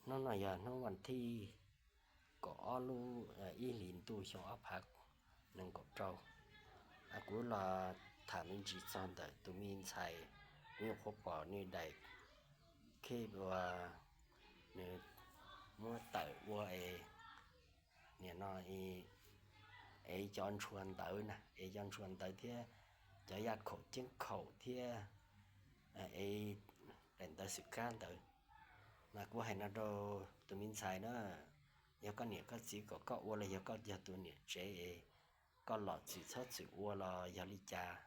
Hnub no yog hnub vas thib kaum ob lub ib hlis ntuj xyoo ob phav nees nkaum rau. Kuv los tham me ntsis txog ntawm tus me ntxhais, kuv nyuam qhuav pom nws daim khej uas nws muab tawm ua es nim no es cov ntshua ntawv na, es cov ntshua ntawv thiab cov yaj khaum ceeb khaum thiab es daim ntawv xwm kab ntawd. Mas kuv hais no rau tus me ntxhais na, yog koj niam koj txiv kom koj ua los yog koj yog tus niam tsev es koj lom txwm txhob txwm ua los yog li cas.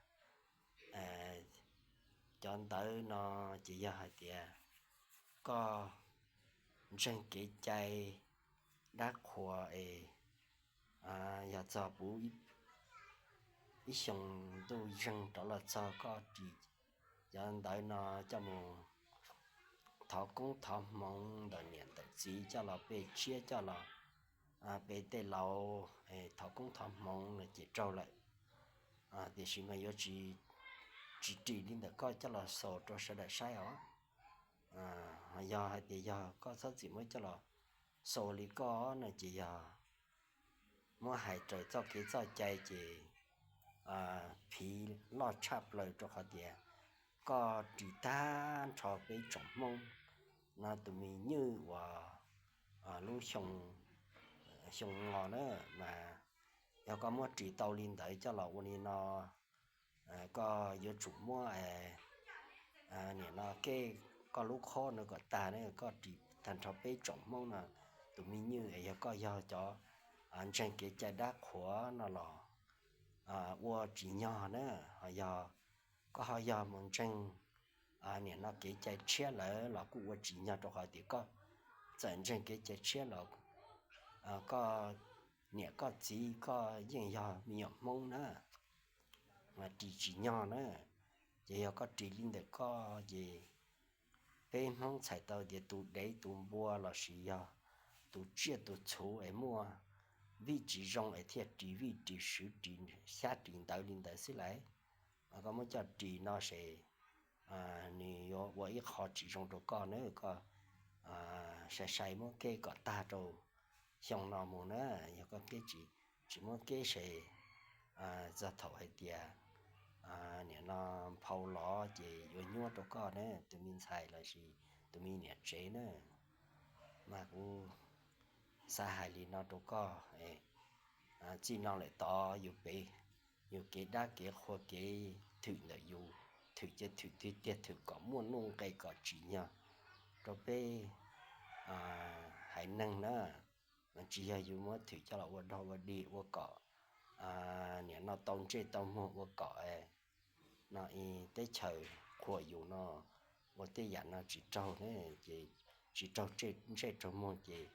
Cov ntawv no ces yog hais tias koj ntseeg kev cai dab qhuas es yog txog puv ib xyoo ntuj zeeg rov los txog koj ris cov ntawv no coj mus thov koob thov hmoov ntawm niam ntawm txiv coj los pe tshiab coj los pe tej laus thov koob thov hmoov no ces raug lawm. Tiam sis mas yuav tsis ris li ntawm koj coj los xaus rau sawv daws saib os. Yog hais tias yog koj txhob txwm muab coj los xaus li koj no ces yog muab hais raws txoj kev txoj cai ces phiv loj tshaj plaws rau qhov tias koj ris tag nrho peb tsoom Hmoob no tus me nyuj uas lub xyoo no na, mas yog koj muab ris tau li ntawd coj los ua li no, koj yuav tsum muab nim no kev koj lub khob no kom tag ne, koj ris tag nrho peb tsoom Hmoob no tus me nyuj es yog koj yog cov ntseeg kev cai dab qhuas no los ua tsis nyog na. Ho yog koj ho yog mus ntseeg nim no kev cai tshiab lawm los kuj ua tsis nyog rau qhov tias koj txawm ntseeg kev cai tshiab los koj niam koj txiv koj yeej yog me nyuam Hmoob na, mas ris tsis nyog na. Ces yog koj ris li ntawm koj ces peb Hmoob txhais tau tias tus dev tus npua lossis yog tus tsiaj tus txhu es muaj vij tsis zoo es thiaj ris vij ris swv ris xyab ris ntawv li ntawd xwb lauj. Koj muab coj ris no ces nws yuav ua ib qho tsis zoo rau koj na, koj sai sai muab kev kom tag rau xyoo no mus na. Yog koj kev tsis tsis muab kev ces txog thaum hais tias nim no nphau los ces yuav nyuaj rau koj na, tus me ntxhais lossis tus me niam tsev na. Mas kuv xav hais li no rau koj, txij no lawm tod yus pem yus kev dab kev qhua kev thwm ntawm yus, thwm ces thwm tiag tiag, thwm kom muaj nuj nqis kom tsim nyog rau peb haiv neeg na. Tsis yog yus muab thwm coj los ua dog ua dig ua kom nim no tau ntsej tau muag ua kom no teb chaws qhuas yus no ua tej yam no tsis raug ne, ces tsis raug ntsej raug muag ces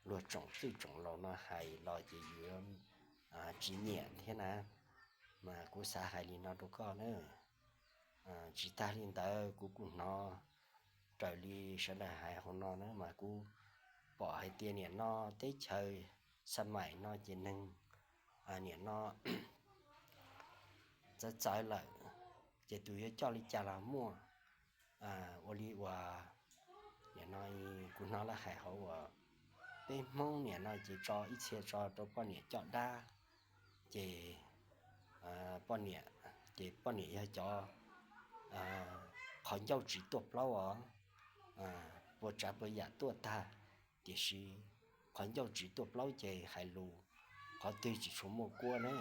luag tsoom txwj tsoom laus no hais los ces yus tsis nyiam thiab na. Mas kuv xav hais li no rau koj na. Tsis tag li ntawd kuv kuj hnov raws li sawv daws hais hauv no na mas kuv pom hais tias nim no teb chaws xa maim no ces neeg nim no txawv txawv lawm, ces tus yuav coj li cas los muaj. Ua li uas nim no kuv hnov lawv hais hauv uas peb Hmoob nim no ces tso ib txhia tso rau poj niam coj dab, ces poj niam, ces poj niam yog cov qhov ncauj tsis tuaj plaub os, puas tsav puas yam tuaj tag, tiam sis qhov ncauj tsis tuaj plaub ces hais lus qhov twg tsis tshua muaj kuab ne.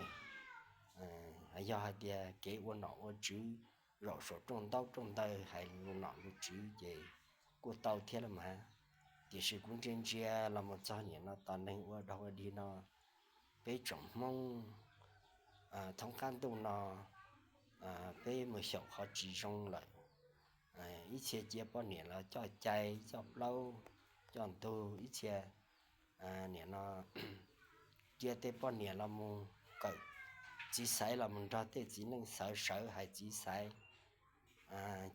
Yog hais tias kev ua nom ua tswv zaum saum rooj ntaub rooj ntawv hais lus nom lus tswv ces kuj tau thiab los mas. Tiam sis kuv ntsia ntsia los mus txog nim no tos neeg ua dog ua dig no, peb tsoom Hmoob thoob qab ntuj no peb mus xyaum qhov tsis zoo lawm. Ib txhia cia poj niam los coj cai coj plaub coj ntug, ib txhia nim no cia tej poj niam los mus kawm txiv xaiv los mus nrog tej txiv neej xawv sawv hais txiv xaiv,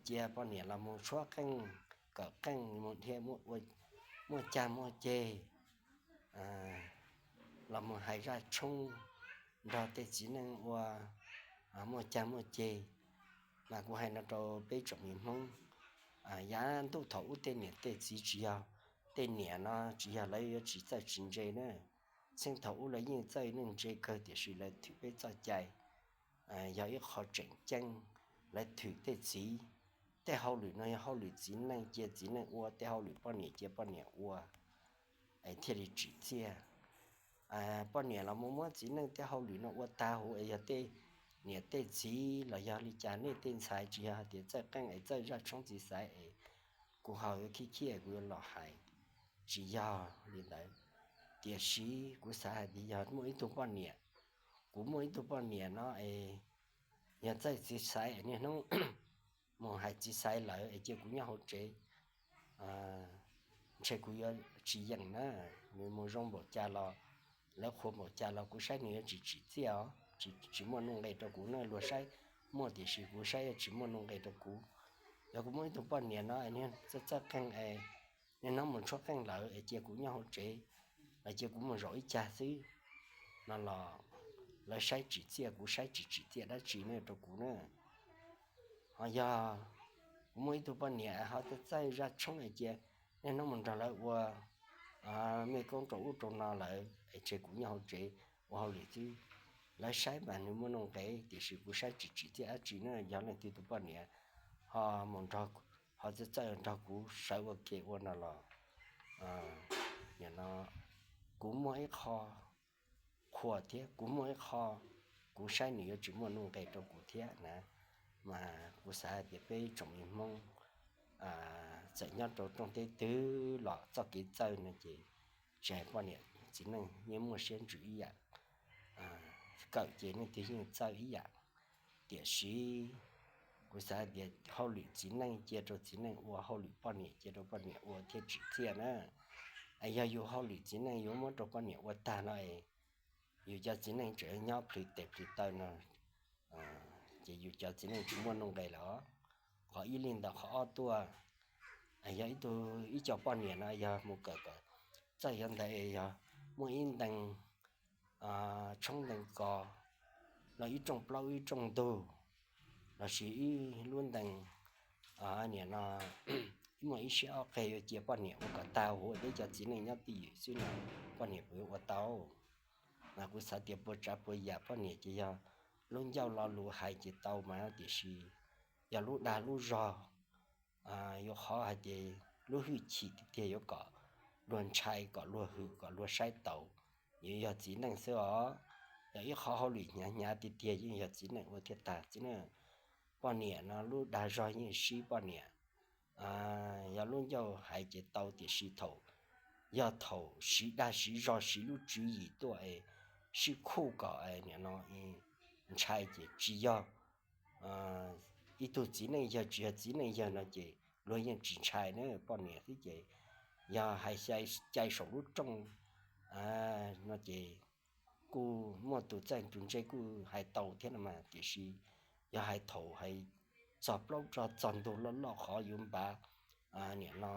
cia poj niam los mus tshuab qeej kawm qeej mus dhia muaj cag muaj ceg, los mus hais zaj tshoob nrog tej txiv neej ua muaj cag muaj ceg. Mas kuv hais no rau peb tsoom me Hmoob, yav ntuj thaum ub tej niam tej txiv tsis yog tej niam no tsis yog lawv yuav tsis txawj tsis ntse na. Txheej thaum ub lawv yeej txawj yeej ntse kawg tiam sis lawv thwm peb txoj cai yog ib qho tseem ceeb. Lawv thwm tej txiv, tej hauj lwm no yog hauj lwm txiv neej, cia txiv neej ua, tej hauj lwm poj niam cia poj niam ua, es thiaj li tsim txiaj. Poj niam los mus muab txiv neej tej hauj lwm no ua tag huv es yog tej niam tej txiv los yog li cas nej tej ntxhais tsis yog hais tias txawj qeej es txawj zaj tshoob txiv xaiv es kuv ho yuav khib khib kuv yuav los hais, tsis yog li ntawd. Tiam sis kuv xav hais tias yog muaj ib tug poj niam, kuv muaj ib tug poj niam no es yog txawj txiv xaiv es niaj hnub mus hais txiv xaiv lawm es cia kuv nyob hauv tsev, ntshe kuv yuav tsis yeem na. Nws mus zoo npaum cas los, lawv qhuas npaum cas los kuv saib nws yuav tsis tsim txiaj os, tsis muaj nuj nqis rau kuv na. Luag saib muaj tiam sis kuv saib yuav tsis muaj nuj nqis rau kuv. Yog kuv muaj ib tug poj niam no es txawj txawj qeej es niaj hnub mus tshuab qeej lawm es cia kuv nyob hauv tsev, los cia kuv mus zaum ib cag xwb no los lawv saib tsim txiaj, kuv saib tsis tsim txiaj dab tsi ne rau kuv na. Ho yog kuv muaj ib tug poj niam ho txawj txawj zaj tshoob es cia niaj hnub mus nrog lawv ua mej koob rau ub rau no lawm es tseg kuv nyob hauv tsev ua hauj lwm xwb. Lawv saib mas nws muaj nuj nqis tiam sis kuv saib tsis tsim txiaj dab tsi na. Yog leej twg tus poj niam ho mus nrog, ho txawj txawj nrog kuv sawv ua ke ua no los nim no kuv muaj ib qho qhuas thiab kuv muaj ib qho kuv saib nws yuav tsis muaj nuj nqis rau kuv thiab na. Mas kuv xav hais tias peb tsoom me Hmoob txawm nyob rau rooj teb twg los txoj kev txawj no ces tsis hais poj niam txiv neej yeej muaj siab ntsws ib yam, kawm ces leej twg yeej txawj ib yam. Tiam sis kuv xav hais tias hauj lwm txiv neej cia rau txiv neej ua, hauj lwm poj niam cia rau poj niam ua thiaj tsim txiaj na. Es yog yus hauj lwm txiv neej yuav muab rau poj niam ua tag no es yus cov txiv neej tseem nyob plhws tes plhws taw no ces yus cov txiv neej tsis muaj nuj nqis lawm. Qhov ib li ntawd, qhov ob tuaj, yog ib tug ib co poj niam no yog mus kawm kom txawj yov ntawd es yog muaj ib ntees tshoob ntees kos los ib rooj plaub ib rooj ntug lossis ib lub ntees nim no muaj ib siab ob qeg yuav cia poj niam ua kom tag huv, peb cov txiv neej nyob twj ywm xwb no poj niam puas yuav ua tau? Mas kuv xav tias puas tsav puas yam poj niam ces yog lub ncauj lo lus hais ces tau mas, tiam sis yog lub dag lub zog yuav qhov hais tias lub hwj chim tiag tiag yuav kom luag ntshai, kom luag hwm, kom luag saib taus, yuav yog txiv neej xwb os. Yog ib qho hauj lwm hnyav hnyav tiag tiag yeej yog txiv neej ua thiaj tag xwb na. Poj niam no lub dag zog yeej sib poj niam, yog lub ncauj hais ces tau, tiam sis thaum, yog thaum siv dag siv zog siv lub tswv yim tuaj es sib khuj kom nim no ntshai ces tsis yog ib tug txiv neej yawg, tsis yog txiv neej yawg no ces luag yeej tsis ntshai na, poj niam xwb ces. Yog hais cai saum lub rooj no ces kuj muaj tus txawj tus ntse kuj hais tau thiab no mas, tiam sis yog hais thaum hais txog plaub txog txog ntug loj loj qhov yuav npav, nim no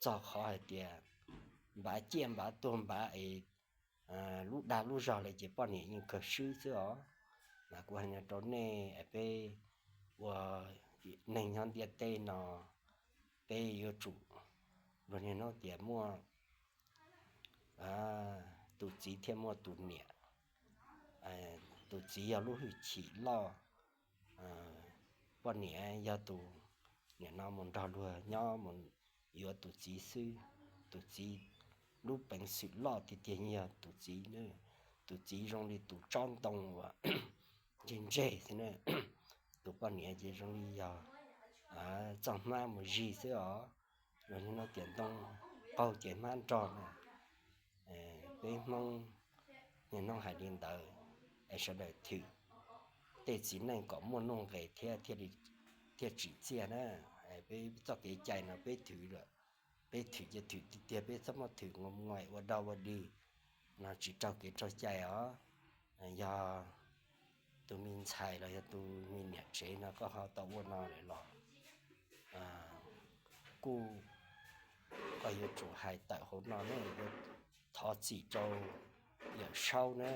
txog qhov hais tias npav ciaj npav tuag npav es lub dag lub zog lawm ces poj niam yeej kawg swb xwb os. Mas kuv hais no rau nej, peb ua neeg nyob ntiaj teb no, peb yuav tsum, luag niaj hnub tias muaj tus txiv thiaj muaj tus niam. Tus txiv yog lub hwj chim loj, poj niam yog tus, nim no mus nrog luag nyob mus yuav tus txiv xwb. Tus txiv lub peev xwm loj tiag tiag yog tus txiv, tus txiv zoo li tus tsob ntoo uas ntseg ntseg xwb na. Tus poj niam ces zoo li yog txoj hmab mus zig xwb os. Luag niaj hnub tias ntoo qaug ces hmab nrog no. Peb Hmoob niaj hnub hais li ntawd, es sawv daws thwm tej txiv neej kom muaj nuj nqis thiab thiaj tsim txiaj na. Peb txoj kev cai no peb thwm lawm, peb thwm ces thwm tiag tiag, peb txhob muab thwm ngo ngo ua dog ua dig no tsis raug kev raug cai os. Yog tus me ntxhais los yog tus me niam tsev no koj ho tau ua no lawm los kuj, koj yuav tsum hais tawm hauv no ne, yuav thov txim rau Yawm Saub na.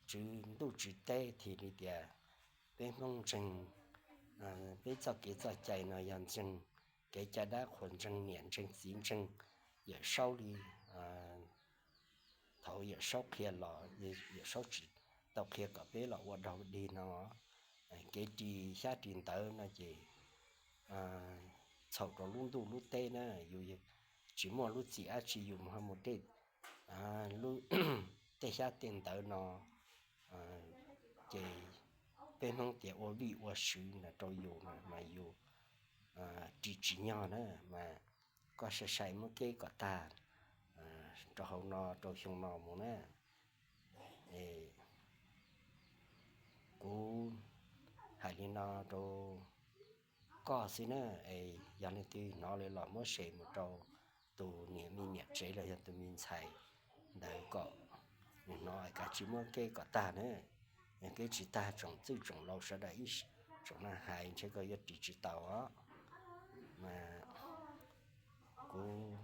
Tswv ntuj tswv teb thim li tias peb Hmoob ntseeg, peb txoj kev txoj cai no yog ntseeg kev cai dab qhuas ntseeg niam ntseeg txiv ntseeg Yawm Saub li thaum Yawm Saub qhia los Yawm Saub tsis tau qhia kom peb los ua dog dig no. Kev ris xyab ris ntawv no ces txhaum rau lub ntuj lub teb na, yus tsis muaj lub txim dab tsi yus ho mus tej tej xyab tej ntawv no ces peb Hmoob tias ua vij ua sw na rau yus mas yus ris tsis nyog na, mas koj sai sai muab keb kom tag rau hauv no rau xyoo no mus na. Kuv hais li no rau koj xwb na, es yog leej twg hnov li los muab share mus rau tus niam me niam tsev los yog tus me ntxhais ntawd kom nws hnov es kav tsij muab keb kom tag na. Keb tsis tag tsoom txwj tsoom laus sawv daws ib tsoom na hais ntshe koj yuav ris tsis tau os. Mas kuv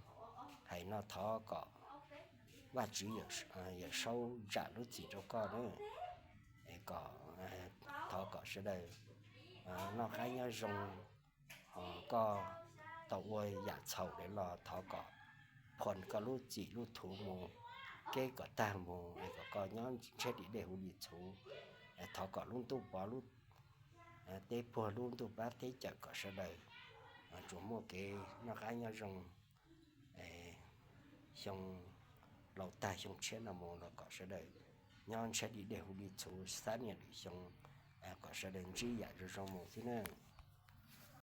hais no thov kom Vajtswv Yawm Saub zam lub txim rau koj na, kom thov kom sawv daws noj qab nyob zoo. Koj tau ua yam txhaum lawm los thov kom phua koj lub txim lub thuv mus, keb kom tag mus es kom koj nyob ntshiab dim dej huv li txhuv. Thov kom lub ntuj pov lub teb puag, lub ntuj pab teb cawm kom sawv daws tsuas muaj kev noj qab nyob zoo xyoo laus tag xyoo tshiab no mus los kom sawv daws nyob ntshiab dim dej huv li txhuv xab niaj lwm xyoo, kom sawv daws ntsib yam zoo zoo mus xwb na.